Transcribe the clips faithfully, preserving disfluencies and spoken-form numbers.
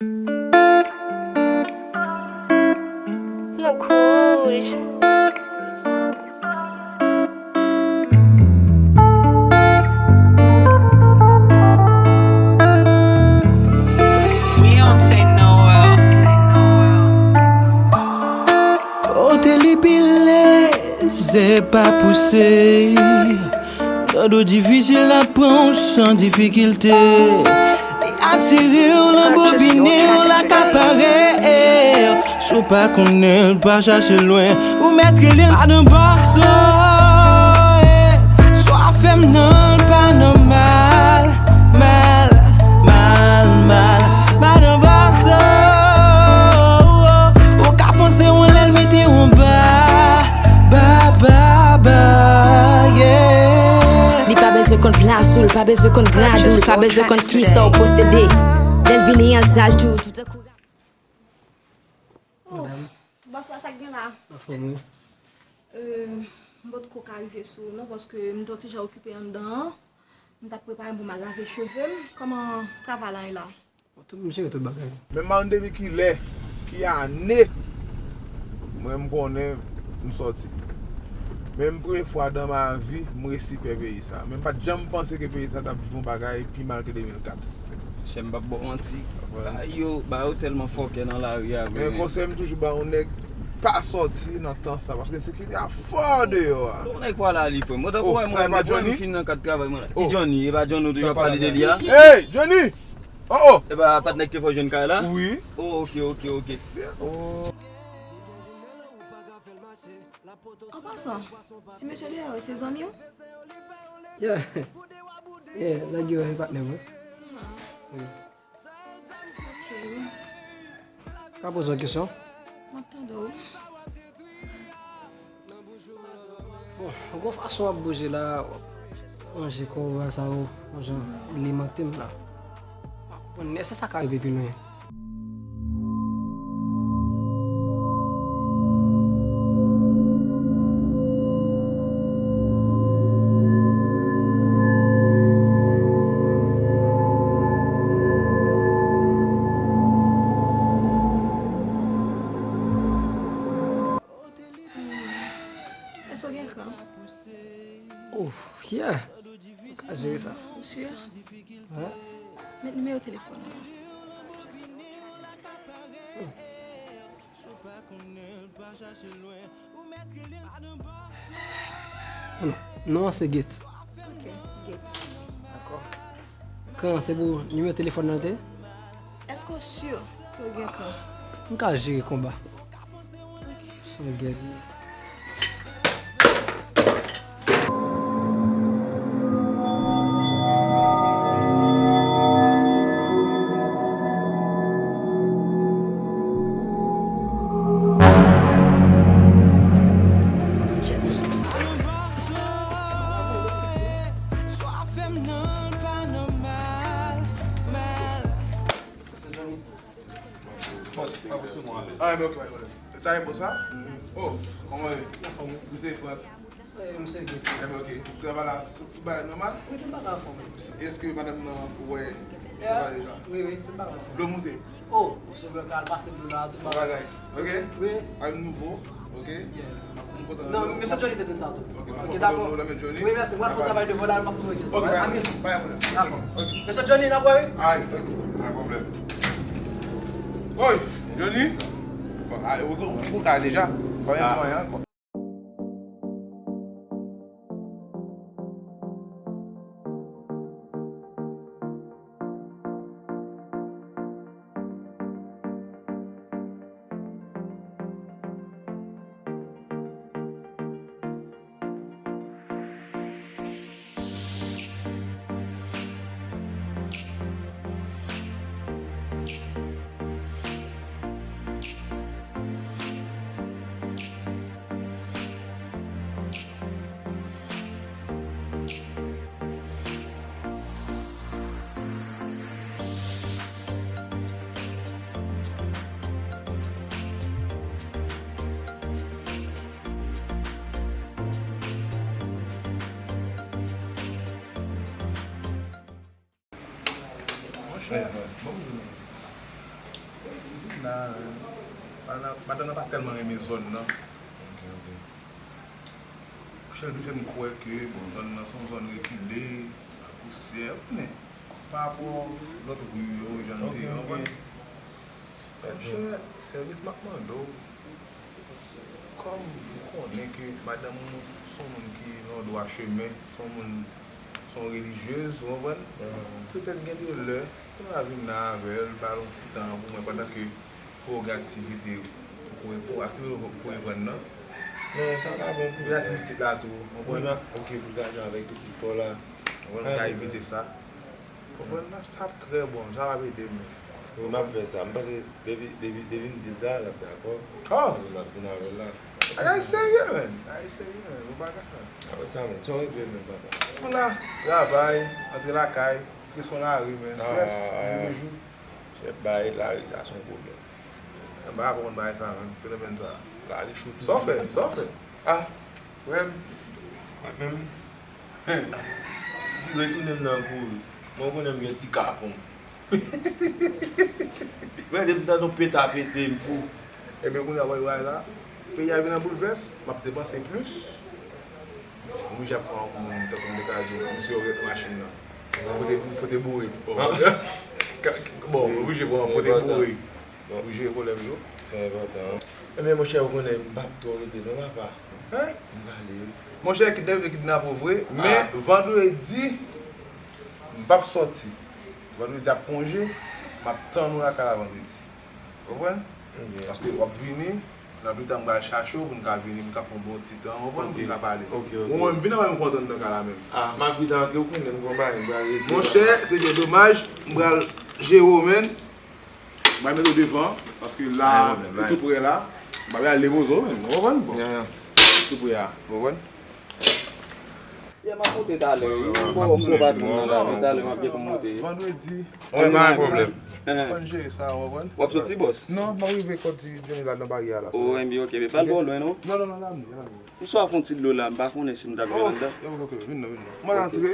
Nan kouch. We don't take no L. Kote li pile, zèb pa pouse. Dodo difisil ap pran w san difikilte. Li atire w, l anbobine w, l akapare w. Si w pa konnen l, pa chache lwen. Ou mèt rele l madan Bòso. Sa w fè m nan l pa nòmal. Mal, mal, mal. Madan Bòso. Ou ka panse yon lè l mete w anba. Ba, ba, ba, yeah. Li pa bezwen konn plas ou, li pa bezwen konn grad ou, li pa bezwen konn kisa w posede. Lè l vini an zaj tou, toutan kou. Oh, bòs la, sa k gen la? Anfòm, wi. Euh, m potko ka rive sou ou non, paske m te yon ti jan okipe anndan an. M t ap prepare pou m al lave cheve m. Kòman travay la ye la? Tout, m jere tout bagay. Men m pa konn depi kilè, ki ane, mwen m konnen m sòti. Men m premye fwa dan ma vi, m resi pè peyi sa. Men m pa t janm panse ke peyi sa t ap viv yon bagay pi mal ke de mil kat. Chè, m p ap ba w manti. Bagay yo, bagay yo tèlman fòkè nan lari a, vre. Men konsèy m toujou ba yon nèg, pa sòti nan tan sa, paske ensekirite a fò deyò a. Yon nèg pale a li, frè m. Mwen tankou wè mwen, mwen fin nan kad travay mwen la. Ki Johnny, e pa Johnny ou toujou ap pale de li a? Hey, Johnny! Oh, oh! E pa patnè k te fè w jwenn kay la? Wi. Oh, ok, ok, ok. Oh. An pasan, ti mesye deyò yo se zanmi w? Yeah. Yeah, nèg yo e patnè mwen. Wi. Ok. Ka poze yon kesyon? M ap tande w. Bon, gon fason w ap bouje la, w ap manje konba sa yo, yon jan alimante m la. M pa konprann, èske sa ka rive pi lwen? Èske w gen ekran? Oh, yeah. Ou ka jere sa. Ou si? Wi. Met nimewo telefòn ou. Non, non, se Gates. Ok, Gates. Dakò. Kan se pou nimewo telefòn nan te? Èske w si ke w gen kan? M ka jere konba. Ok. Son gèt. Bòs, pa pouse mwen ale. Ah, men ok, pa gen pwoblèm. Sa e bon sa? Oh, kòman ye? Misye Frank. Wi, misye Gates. Enben, ok. Travay la, tout bagay nòmal? Wi, tout bagay anfòm. Èske madanm nan wè travay deja? Wi, wi, tout bagay anfòm. Dlo moute? Oh, misye Frank al pase dlo la, tout bagay. Ok? Wi. Ay nouvo, ok? Yeah. Non, mesye Johnny te di m sa tou. Ok, dakò. Wi, mèsi. Mwen fè travay devan la, m ap tounen. Ok, pa gen pwoblèm. Dakò. Mesye Johnny, n ap wè, wi. Ay, ok, pa gen pwoblèm. Oy, Johnny. Bon, ale, ou, ou, ou ka deja. Pa gen anyen ankò. Monchè, ban m di nou. Madanm nan pa tèlman renmen zòn nan. Monchè, li fè m kwè ke, bon, zòn nan se yon zòn rekile, lapousyè, ou konnen, pa rapò lòt ri yo, jan l te ye, w konprann? Monchè, sèvis m ap mande w, kòm ou konnen ke madanm ou se yon moun ki nan yon dwa chemen, se yon moun, se yon relijyez, ou konprann? Petèt gen de lè, ou ta vin la avè l, pale yon ti tan pou mwen, pandan ke pou w gen aktivite pou, pou, pou aktivite pou, pou reprann nan. Non, sa pa bon pou li. Epi pitit la tou, w konprann? Wi, m ap, ok, pou l ka jwe avèk pitit pa w la. W konprann, m ka evite sa. W konprann? Sa ap trè bon, sa ap ede m. Wi, m ap fè sa. M panse depi, depi, depi m di l sa, l ap dakò. Oh! Epi m ap vin avè l la. Bagay serye, menn. Bagay serye, menn. Ou pa ka fè. Apre sa, menn, sa w regle menm, papa? Mwen la, travay, antre lakay, kesyon lari, menn. Strès, jounejou. Chèf, bay lari sa se yon pwoblèm. M pa ka konprann bagay sa, menn, fenomèn sa. Lari cho tou. Sa w fè? Sa w fè? Ah, frè m, mwen menm, m retounen m nan kouri. Mwen konnen m gen ti kapon. Frè, depi m tande yon peta pete, m fou. Ebyen, kounye a, w wè bagay la, peyi a vin an boulvès, m ap depanse plis. M oblije ap pran yon moun, tankou m te ka di w, misye yo ret machin nan. Pote, pote boure. Bon, bon, m oblije pran pote boure. Pou jere pwoblèm yo. Se enpòtan. Ebyen, monchè, ou konnen, m p ap twò rete non, papa. Hein? M prale wi. Monchè, kidnape, kidnape w vre, men vandredi, m p ap sòti. Vandredi ap konje, m ap tann ou lakay la vandredi. Ou konprann? Paske w ap vini, nan pita m pral chache w pou n ka vini, pou n ka fè yon bon ti tan, ou konprann, pou n ka pale. Ou mwen, m vin avè m kontan nan ka la menm. Ah, m ap vin antre, ou konnen, m gon bagay, m pral regle. Monchè, se byen domaj, m pral jere w, menn. M pral mete w devan, paske la, li tou pre la. M pa vle al depoze w menm, ou konprann? Bon. Li tou pre a, ou konprann? Yè, m ap monte talè wi. M gon, m gon patwon nan la, men talè m ap gen pou m monte. Vandredi. Wi, pa gen pwoblèm. Fò n jere sa, ou konprann? W ap soti, bòs? Non, m ap rive kote Johnny la nan baryè a la. Oh, enben, ok, men pa l twò lwen, non? Non, non, non, la m ye, la m ye. Ou swa fè yon ti dlo la, m pa konnen si m ta bezwen anndan. Ok, ok, vin non, vin non. Mwen antre.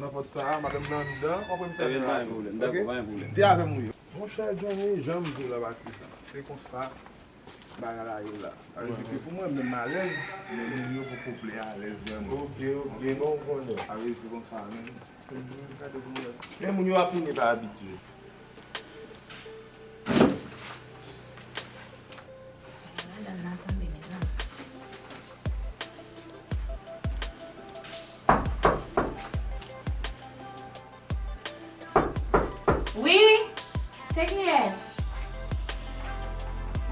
Nan pòt sa a, madanm nan anndan, w ap wè misye ap rele a tou. Dakò, pa gen pwoblèm. Di avè m wi. Monchè Johnny, jan m di w la, Batis, se konsa bagay la ye la. Sa vle di ke pou mwen menm m alèz, men moun yo poko vle alèz vrèman. Ok, ok, bon, m konnen. Sa vle di se konsa menm. Men moun yo ap tounen pa abitye. Madanm nan tonbe, mezanmi. Wi, se kiyès?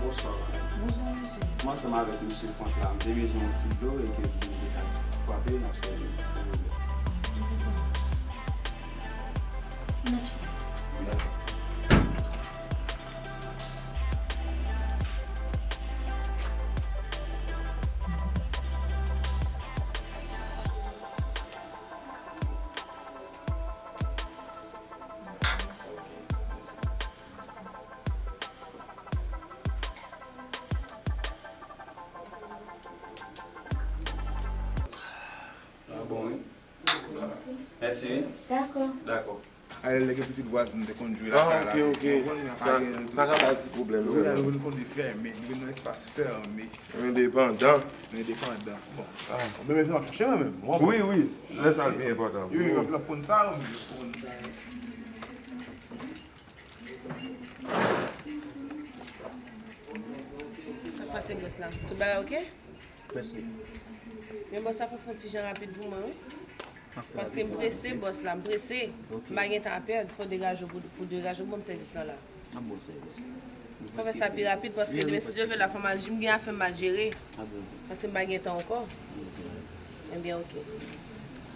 Bonswa, madanm. Bonswa, mesye. Mwen ansanm avèk mesye Frank la, m te bezwen yon ti dlo e ke m te ka frape, n ap sèvi, silvouplè. Dakò. Ah bon, wi. Mèsi. Mèsi, wi. Dakò. Dakò. Alè, lè gen pitit vwazen te konn jwe lakay la tou. Ah, ok, ok. Sa, sa ka bay ti pwoblèm, wi, vrèman. Nou vin konnen fèmen, nou vin nan espas fèmen. Nou endepandan. Nou endepandan. Bon. Ah. Bon, men se m ap chache mwen menm. Wi, wi. Lè sa l pi enpòtan. Wi, wi, w ap konn sa, wi. Sa k pase, bòs la? Tout bagay ok? Prèske. Men bòs la fè fon ti jan rapid pou mwen, wi. Paske m prese, bòs la, m prese. Ok. M pa gen tan a pèd, fò degaje w pou, pou degaje w ban m sèvis lan la. N ap ba w sèvis. Fò fè sa pi rapid, paske demen, si Dye vle, la fò m al, m gen afè m al jere. Paske m pa gen tan ankò. Ebyen, ok.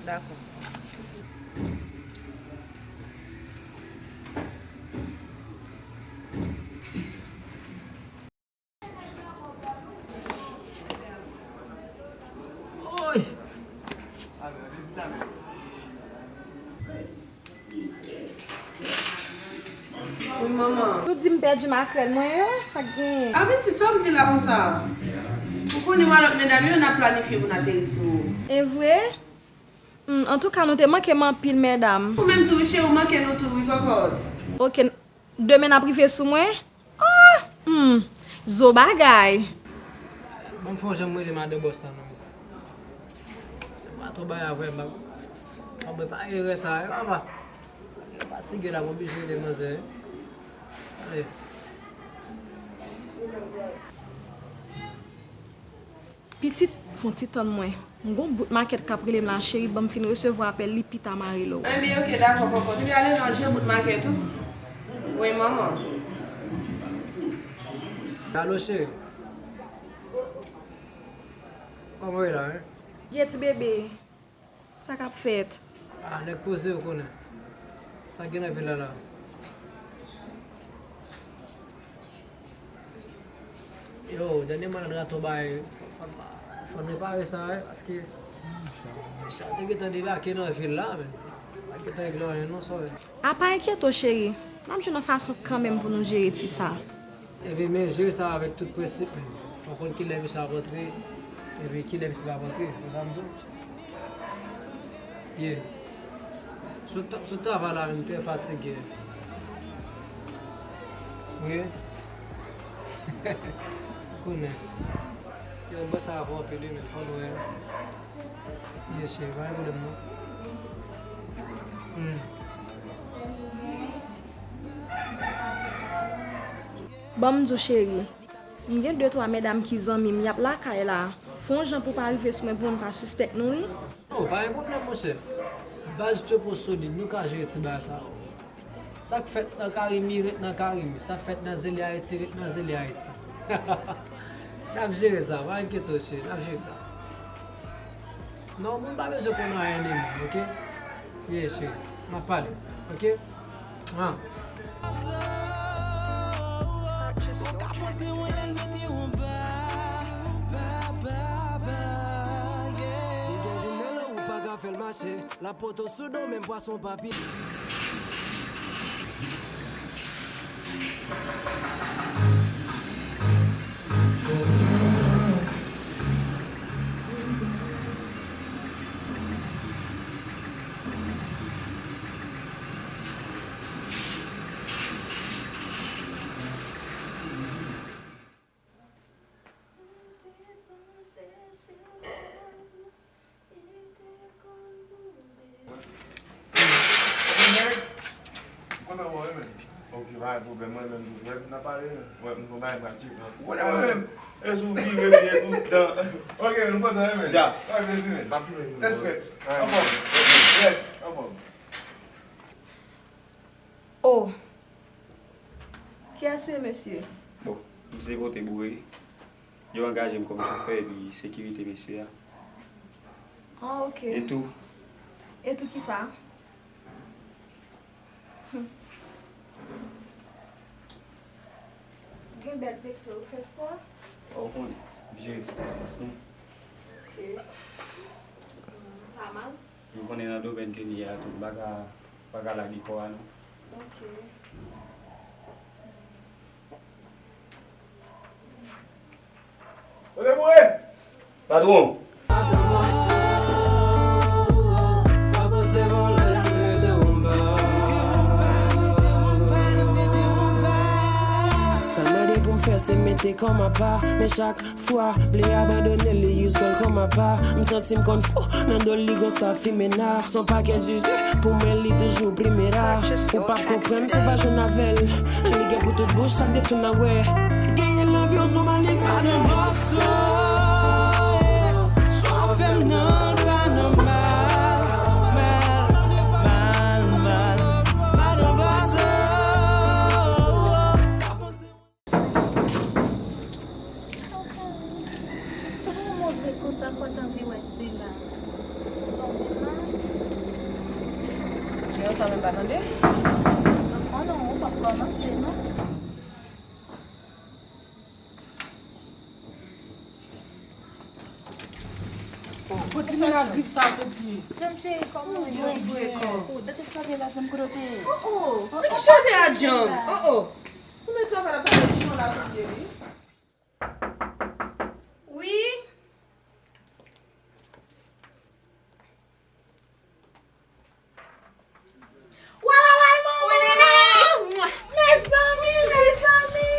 Dakò. Wi, manman. Ou di m pèdi makrèl mwen yo, sa k genyen? A pitit, sa w ap di la konsa? Ou konnen mwen a lòt medam yo, n ap planifye pou n ateri sou ou. E vre? Hmm, antouka, nou te manke m anpil, medam. Ou menm tou, wi, cheri, ou manke nou tou, wi, kòkòt. Ok, demen n ap rive sou mwen? Oh, Hmm, zo bagay. Ban m fè yon jan m rele madan bòs la non, mesye. Se pa twò bagay a vrè, m pa, fò m repare erè sa, wi, papa. Mwen fatige la, m oblije rele manzè, wi. Ale. Pitit, fon ti tann mwen. M gon bout makèt k ap rele m la, cheri, ban m fin resevwa apèl li, pita m a rele w. Enben, oke, dakò, kòkòt. Epi ale non, je bout makèt ou. Wi, manman. Alo, cheri. Kòman w ye la, wi? Ye ti bebe. Sa k ap fèt? Ah, nèg poze, ou konnen. Sa gen nan vil la la? Yo, dènyèman nan gato bay, fò, fò, fò n repare sa, wi, paske Michel te gentan debake nan vil la, men pa gentan regle anyen non, sòy. A pa enkyete w, cheri. N ap jwenn yon fason kanmenm pou nou jere ti sa. Epi men jere sa avèk tout prensip, men. Fò w konn kilè misye ap antre, epi kilè misye p ap antre. Ou konn sa m di w? Ye. Sou ta-, sou travay la menm, m trè fatige. Wi. Ou konnen. Yo, bòs sa avè w anpil wi, men fò n wè. Ye, cheri, pa gen pwoblèm non. Hmm. Ban m di w, cheri. M gen de twa medam ki zanmi m, y ap lakay la. Fè yon jan pou w pa rive sou mwen pou moun pa sispèk nou, wi. Oh, pa gen pwoblèm, monchè. Baz Tchopo solid, nou ka jere ti bagay sa yo. Sa k fèt nan Carimi, ret nan Carimi. Sa fèt nan Zile Ayiti, ret nan Zile Ayiti. N ap jere sa, pa enkyete w, cheri, n ap jere sa. Non, moun pa bezwen konn anyen de moun, oke? Ye, cheri, m ap pale, oke? Ah. Li gen di nan lanm ou pa ka fè l mache. L ap pote w sou do, menm pwason pa pi. Nèg, m kontan wè w wi, men. Ok, pa gen pwoblèm, mwen menm tou, frè m nan pale, men. Wè, m gon bagay m pral tcheke. Ou konnen mwen menm, e sou vire byen tout tan. Ok, m kontan wi, men. Ya. Pa gen pwoblèm, men. Tèt frèt. Anfòm. Yes, anfòm. Oh! Kiyès ou ye, mesye? Bon, m se Pote Boure. Yo angaje m kòm chofè epi sekirite mesye a. Ah, ok. E tou? E tou kisa? Hmm. Gen bèl pekto, ou fè spò? Ou konnen, m jere ti plis la sou. Ok. Hmm, pa mal. Ou konnen nan domèn ke n ye a tou, m pa ka, m pa ka lage kò a non. Ok. Patwon! Sa l mande pou m fè se mete kò m apa, men chak fwa vle abandone li, use kò l kòm apa. M santi m konn fou nan do l, li gon sa fimen a. Son pakèt zuzu pou mwen li toujou primera. Ou p ap konprann si w pa jwenn avè l. Li gen pou tout bouch, chak detoun nan wè. Genyen love yo sou malis. Madan bòs, sa w fè m nan pa nòmal. Mal, mal, mal. Madan bòs. Ou move konsa, fò t anvi wè se la. Sou sa w vin la. Jan sa menm pa tande? An non, ou p ap kòmanse non. Kot li menm ak grip sa soti? Jan m cheri, kòman w ye? Yon vre kò. Oh, dat eskalye la, janm kote w te ye. Oh, oh. Nan ki chante a, Jan? Oh, oh. Ou met travay la, travay chan la, kote li? Wi. Wala lay manman! Mezanmi, mezanmi!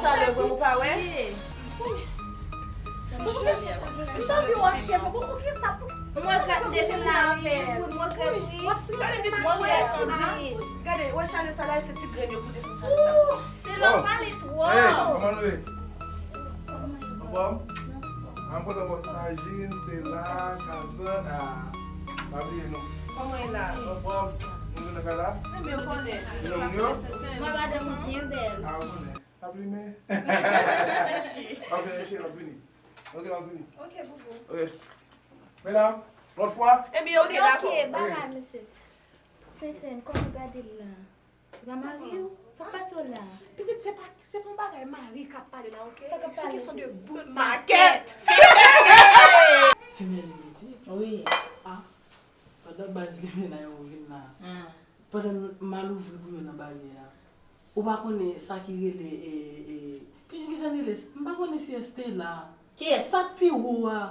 Chalè vre, ou pa wè? Wi. M anvi wè se vre. Bon, poukisa? Mwen regrèt m te vin la, wi. Mwen regrèt, wi. Mwen regrèt, wi. Gade, wè chalè sa la, se ti grenn yo pou desann chalè sa. Se lè w pale twòp. Hey, kòman nou ye? Anfòm? Mwen kontan wè Sajin, Stella, Kazan, ah, pa bliye nou. Kòman e la? Anfòm? Nou vin nan kay la? Mwen konnen. Mwen madanm ou byen bèl. Ah, ou konnen. Ap limen. Ok, cheri, m ap vini. Ok, m ap vini. Ok, boubou. Ok. Medam, lòt fwa. Ebyen, ok, dakò. Ok, bye bye, mesye. Sensen, kòman w gade l la? Ou pa marye w? Sa k pase w la? Pitit, se pa, se pa yon bagay mari k ap pale la, ok? Sa k ap pale? Se kesyon de bout makèt. Ti Mèlin, pitit. Wi. Ah, pandan baz li menaj ou vin la. Ah. Pandan m al ouvri pou yo nan baryè a, ou pa konnen sa ki rele, e, e, ki, ki jan rele, m pa konnen si Estela. Kiyès? Sa k pi wo a.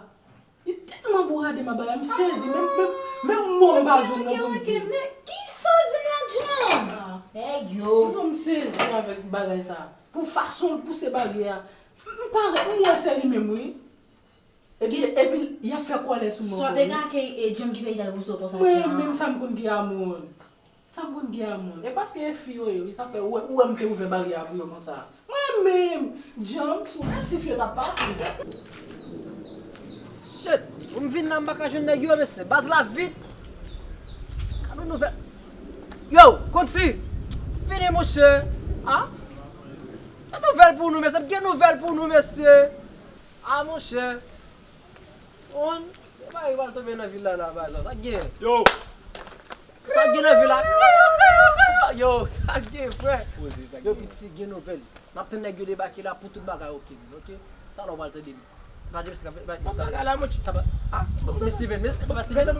Li tèlman bourade m ap bay la, m sezi, menm, menm, menm mo m pa jwenn nan pou m di. Men kisa w di la, Djanm? Ah. Nèg yo. M sezi avèk bagay sa. Pou fason l pouse baryè a. M parèt, m wè se li menm, wi. Epi, epi, y ap fè kòlè sou mwen. Sa w te ka ke, e, Djanm ki fè y t al pouse w konsa, Djanm? Mwen menm sa m konn gen a moun. Sa m konn gen a moun. E paske e fi yo ye, wi, sa fè ou wè, ou wè m te ouvè baryè a pou yo konsa. Mwen menm, Djanm, sou resif yo t ap pase. Shit, pou m vin la, m pa ka jwenn nèg yo, mesye. Baz la vit. Gad yon nouvèl. Yo, Koti. Vini, monchè. Ah? Gen nouvèl pou nou, mesye. Gen nouvèl pou nou, mesye. Ah, monchè. On, e pa yo pral tonbe nan vil la, la, baz la. Sa k gen? Yo! Sa k gen nan vil la? Yo, sa k gen, frè? Yo, piti, gen nouvèl. M ap tann nèg yo debake la pou tout bagay oke, ok? Talè w pral tande m. Pa di, pa di, pa di, sa, sa pa, ah, Miss Steven, Miss, sa pa Steven?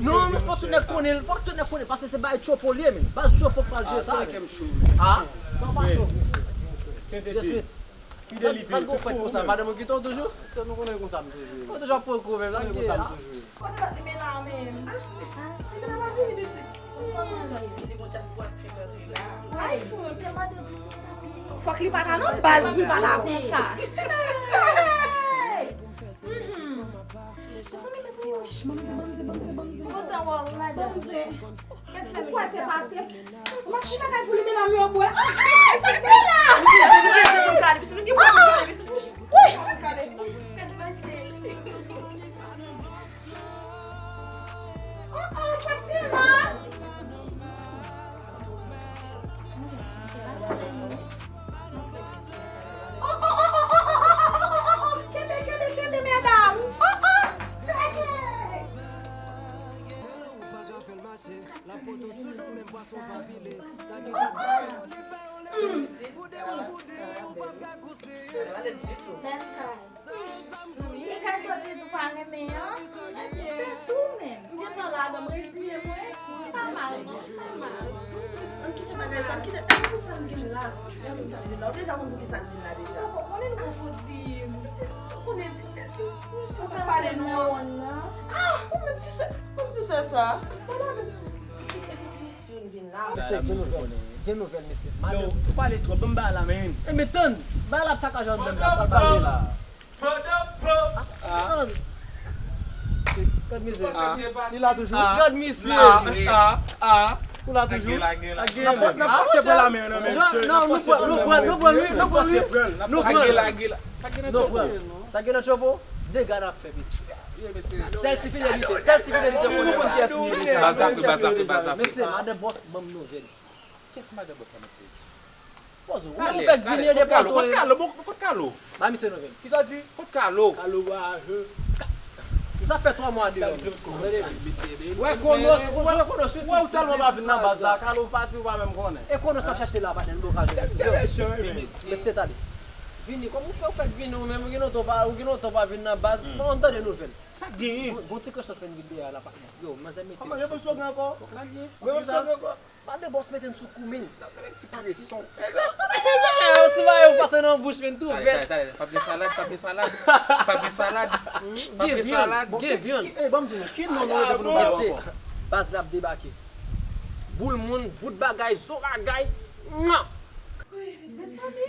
Non, non, fòk tout nèg konnen, fòk tout nèg konnen, paske se bagay Tchopo li ye, men. Baz Tchopo k pral jere sa, men. Ah, non, pa cho. Just wait. Sa, sa k gon fèt konsa, madanm ou kite w toujou? Se nou konnen konsa m toujou ye. Ou toujou ap pran kou menm, sa k gen la? Kote lòt limena a menm? Limena pa vini pitit. Fòk li pa ta nan baz pou l pa ta konsa. Mezanmi, mezanmi, wouch, banm zen, banm zen, banm zen, banm zen. Kontan wè w, madanm. Banm zen. Ou kwè se pase? Ou pa chita kay pou limena m yo bwè. Ah, sa k te la? Wi! Oh, oh, sa k te la? Oh, oh, oh, oh, oh, oh, oh, oh, oh, oh, oh, kenbe, kenbe, kenbe, medam. Oh, oh, hey! Oh, oh. Bèl kay. E kay sa w te di w pa renmen an? Fè sou ou menm. M gentan ladan, m reziye m, wi. Pa mal, non, pa mal. Ann kite bagay sa, ann kite, e poukisa m vin la? E poukisa m vin la? Ou deja konn poukisa m vin la deja. Ou konnen nou poko di m. Ti, ou konnen, ti, ti mesye pa pale nou an. Ah, ou menm ti sè, ou menm ti sè sa. Ou pa pale. Ti, e pou ti mesye nou vin la. Mesye, gen nouvèl. Gen nouvèl, mesye. Yo, ou pale twòp, ban m bagay la, men. E, men tann, bagay la ap sakaje anndan m la, pral pale la. Ah, ah. Gad misye. Ah. Li la toujou. Ah. Gad misye. Ah, ah, ah. Ou la toujou. Lage, lage, lage. N ap fò-, n ap fòse pran la men nan men misye. Non, nou pran, nou pran, nou pran, nou pran, nou pran. Lage, lage, lage. Nou pran. Sa gen nan Tchopo? Dega n ap fè, pitit. Sèl ti fidelite, sèl ti fidelite konnen. Baz la fre, baz la fre, baz la fre. Mesye, madan bòs ban m nouvèl. Kiyès madan bòs la, mesye? Poze w. Ou menm ou fèk vini de pòto. Kot Kalo? Kot Kalo? Ba misye nouvèl. Kisa w di? Kot Kalo? Kalo a, euh, ka-, sa fè twa mwa deyò. Wè Konos, wè Konos, wè ou tèlman pa vin nan baz la, Kalo pati ou pa menm konnen. E Konos t ap chache la, patnè, nou pa jwenn. Mesye, tande. Vini, kòman ou fè, ou fèk vini ou menm, ou gen lontan ou pa, ou gen lontan ou pa vin nan baz, pa ann tande nouvèl. Sa genyen? Gon, gon ti krèch sot fè n vin deyò la, patnè. Yo, manzè mete m sou kou. Kòman, repons slogan ankò? Sa genyen? Repons slogan ankò? Madan bòs mete n sou kou, men. Ti kreson. Ti kreson, men. Ti bagay yo pase nan bouch, men, tou vèt. Talè, talè, talè. Pa gen salad, pa gen salad. Pa gen salad. Pa gen salad. Gen vyann. Ki, eh, ban m di nou, ki non nou rete pou nou ba yo ankò? Mesye, baz la ap debake. Boul moun, bout bagay, zo ragay. Mwa! Mezanmi.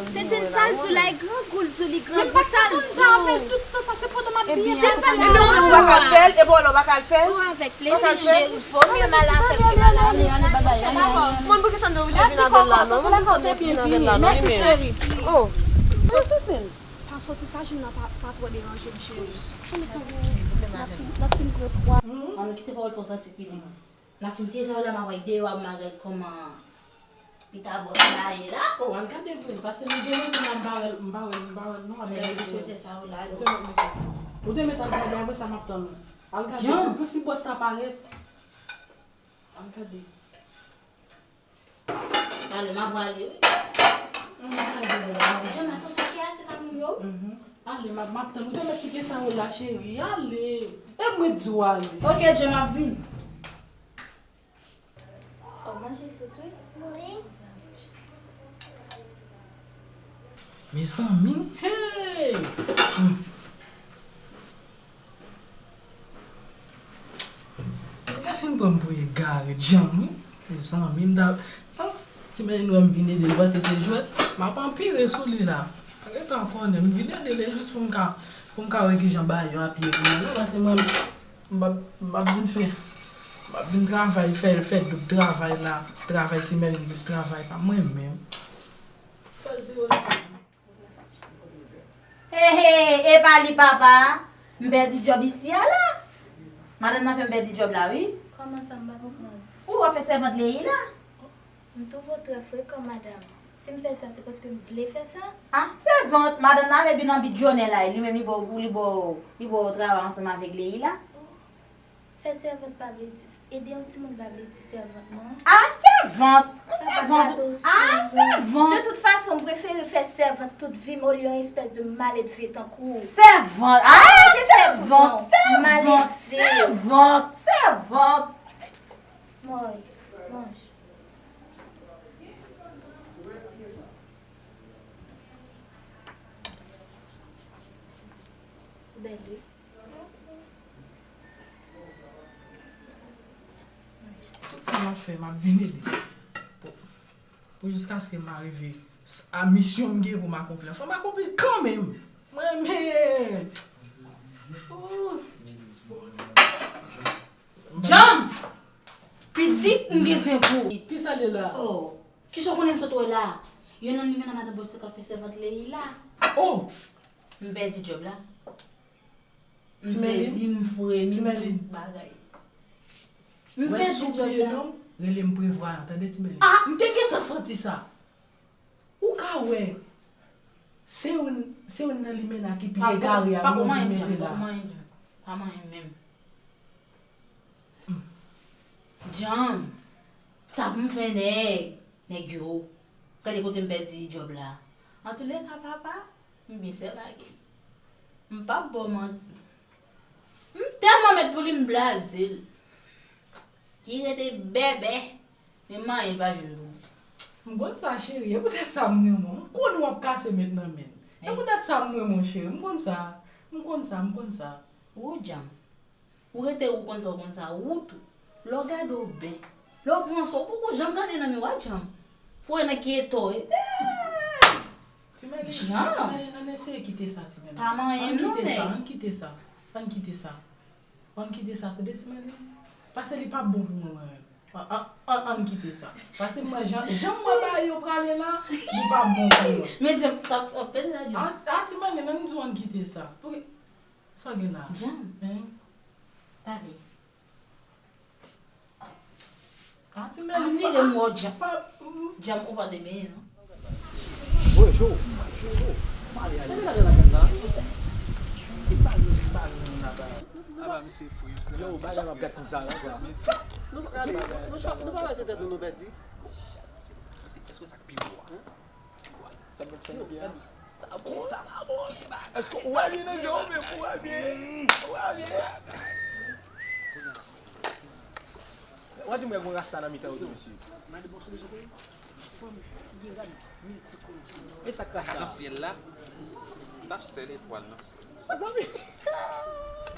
Se, se sa l di w la, e grangou l di w, li grangou, sa l di w. Se pa non, ou pa ka fè l, e bon, ou pa ka fè l. Ou avèk plezi, cheri, vo mye mal avèk ke mal avèk. Mwen, pou ki sa nou oblije vin avè l la, non? Mwen, pou ki sa nou oblije vin avè l la, non? Mèsi, cheri. Oh, mèsi, Sin. Pa soti sa, Jim nan pa twò deranje m, cheri. Kòman sa w gen? N ap fin, n ap fin pran pwa. Ann kite pawòl fò kantik pitit. N ap fin siye sa yo la, m ap al deyò, m al gad kòman Pita bòs la ye la. Oh, al gade vre, paske nou demen tou la, m pa wè l, m pa wè l, m pa wè l non, ap gade vre. Ou te met, ou te met al gade, apre sa m ap tann ou. Al gade, pou si bòs la parèt. Al gade. Talè m ap prale wi. Jan m atansyon ke a se ta moun yo. Ale, m ap, m ap tann. Ou te mèt kite sa yo la, cheri. Ale. E mwen di w ale. Ok, Jam, m ap vin. Ou manje tout, wi? Wi. Mezanmi, hey! Hmm. Ti Mèlin pran m pou egare, Jam, wi. Mezanmi, m ta, ah, Ti Mèlin wè m vin ede l, panse se jwèt. M ap anpire sou li la. Rete an kònè, m vin ede l jis pou m ka, pou m ka wè kijan bagay yo ap ye pou mwen. Non, panse mwen, m ap, m ap vin fè, m ap vin travay, fè, fè doub travay la. Travay Ti Mèlin plis travay pa mwen menm. Fè l se yo la. He, he, e pa li papa. M pèdi djòb isi a la. Madanm nan fè m pèdi djòb la, wi. Kòman sa, m pa konprann? Ou pa fè sèvant Leyi la? M twouve w trè frekan, madanm. Si m fè sa, se paske m vle fè sa? A, sèvant! Madanm nan ale vin anbidjonnen la, li menm li ba w, li ba w, li ba w travay ansanm avèk Leyi la. Fè sèvant pa vle di, ede yon timoun pa vle di sèvant, non. A, sèvant! Yon sèvant! A, sèvant! De tout fason, m prefere fè sèvant tout vi m olye yon espès de maledve tankou w. Sèvant! A, sèvant! Sèvant! Sèvant! Sèvant! Mòy, manje. Ou bèl, wi. Tout sa m ap fè, m ap vin ede. Pou, pou jiskaske m arive s-, a misyon m gen pou m akonpli an. Fò m akonpli l kanmenm. Mwen menm. Ooh. Jam! Pitit, m gen zen pou ou. Kisa l ye la? Oh, kisa w konnen m sot wè la? Youn nan limenna madan bòs yo k ap fè sèvant Leyi la. Oh! M pèdi djòb la. M sezi, m fremi, m tout bagay. M pèdi djòb la. Rele m prevwayan, tande, Ti Mèlin. Ah! M te gentan santi sa. Ou ka wè, se youn, se youn nan limenna ki pi egare a nou vin mete la. Pa bon, pa bon, pa bon, pa bon menm. Jam, sa pou m fè nèg, nèg yo. Gade kote m pèdi djòb la. Antouleka, papa, m byen sèvi ak li. M p ap ba w manti. M tèlman mèt pou li, m blaze l. Li rete bèbè. Men manyen l pa jwenn pou di. M konn sa, cheri. E poutèt sa m renmen w. M konnen w ap kase met nan men l. E poutèt sa m renmen w, cheri. M konn sa. M konn sa, m konn sa. Ou Jam. Ou rete ou konn sa, ou konn sa. Ou tou. Lè w gade w bèl. Lè w pran swen w, ou poko janm gade nan miwa, Jam. Pou w wè nan ki eta w ye. Ti Mèlin, Ti Mèlin, ann eseye kite sa, Ti Mèlin. Pa manyen m non, nèg. Ann kite sa, ann kite sa. Ann kite sa, tande, Ti Mèlin? Paske li p ap bon pou mwen, mwen menm. An, an, an, ann kite sa. Paske mwen, jan, jan m wè bagay yo prale la, li p ap bon pou mwen. Men Jam, sa ap pèdi la, Jam. A, a, Ti Mèlin, ann di w ann kite sa. Pou ki, sa w gen la? Jam. Hein? Tande. A, Ti Mèlin, a, vire m wè w, Jam. Jam, ou pa te benyen, non? Bonjou. Bonjou. Kòman ale, ale? Kòman ale la menm la? Ki bagay, ki bagay moun la ba? Aba misye friz. Yo, bagay m ap gad konsa la, kwa. Mesye. Nou, nou, nou, nou pa wè se tèt nou nou pèdi? Èske sa k pi wo a? Sa mèt fè yon pyès. Èske ou wè byen nan zye w menm? Ou wè byen? Ou wè byen? Ou di m wè gon rasta nan mitan yo tou, mesye. E sa k rasta? Atansyèl la, m t ap sèl etwal nan syèl. Mezanmi.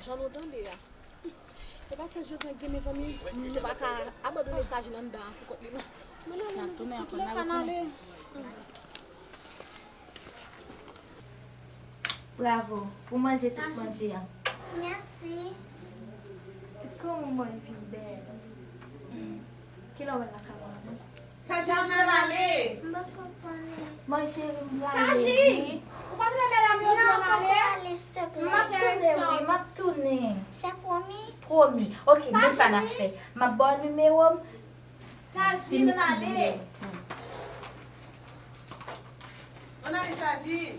Jan nou tande a. E pa sèl Jozèn gen, mezanmi, nou pa ka abandone Sajin anndan an pou kont li, non. N ap tounen ankò, n ap tounen. Bravo pou manje tout manje an. Mèsi. Kòman mwen vin bèl? Kilè w wè lakay mwen? Sajin, ann ale. M poko konnen. Mwen cheri, m prale, wi. Ou pa t renmen la, men ou di ann ale? Non, poko ale, silteplè. M ap tounen, wi, m ap tounen. Se pwomi? Pwomi. Ok, men sa n ap fè. M ap ba w nimewo m. Sajin, ann ale. Ann ale, Sajin.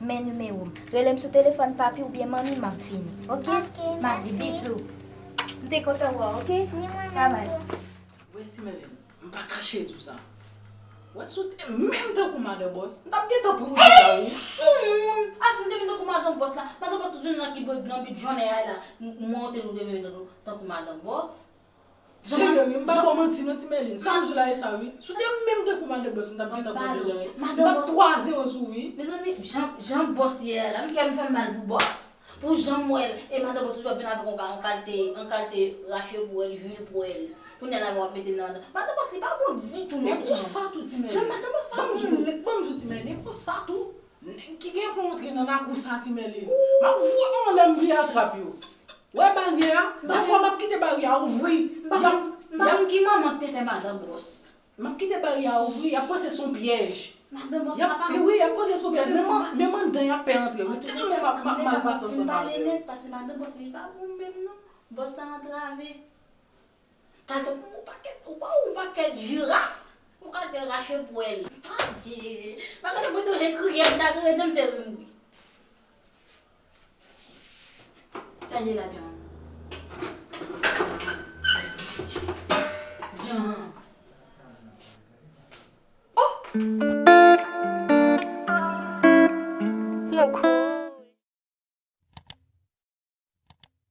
Men nimewo m. Rele m sou telefòn papi oubyen manmi, m ap vini. Ok? Ok, mèsi. M ap di bizou. M te kontan wè w, oke? Ni mwen menm tou. Wè Ti Mèlin, m pa kache di w sa. Wè si w te menm tankou madan bòs, m t ap gentan pran w deja wi. Soumoun! A si m te menm tankou madan bòs la, madan bòs tout jounen nan ki bwè nan bidjonnè a la, m monte nou te menm tankou madan bòs. Serye wi, m pa ba w manti non Ti Mèlin. Sa m di w la e sa wi. Si w te menm tankou madan bòs, m t ap gentan pran w deja wi. M t ap twaze w sou wi. Mezanmi, jan bòs ye a la, m kè m fè m mal pou bòs. Pou jan m wè l, e madan bòs toujou ap vin avèk yon kalite, yon kalite rache pou èl, jwil pou èl. Kounye a la w ap mete l nan madan. Madan bòs li pa bon ditou non. E konsa tou Ti Mèlin. Jan madan bòs pa bon menm. Ban m di w Ti Mèlin, e konsa tou. Nèg ki gen pou antre nan lakou sa Ti Mèlin. M ap voye w anlè m vin atrap yo. Wè baryè a, dèfwa m ap kite baryè a ouvri. M pa konn ki manman k te fè madan bòs. M ap kite baryè a ouvri, y ap panse se yon pyèj. Madan bòs la pa bon. Wi, y ap panse se yon pyèj. Menm anndan y ap pè antre wi. Tèlman m ap mal pase ansanm avè yo. Pale nèt, paske madan bòs li pa bon menm non. Bòs la antrave. Kalite yon pakèt, ou pa yon pakèt jiraf. Yon kalite rache pwèl. Adje. M pa konn mwen tou se kriye m ta kriye, jan m sere m wi. Sa ye la John? John. Oh! Yon kou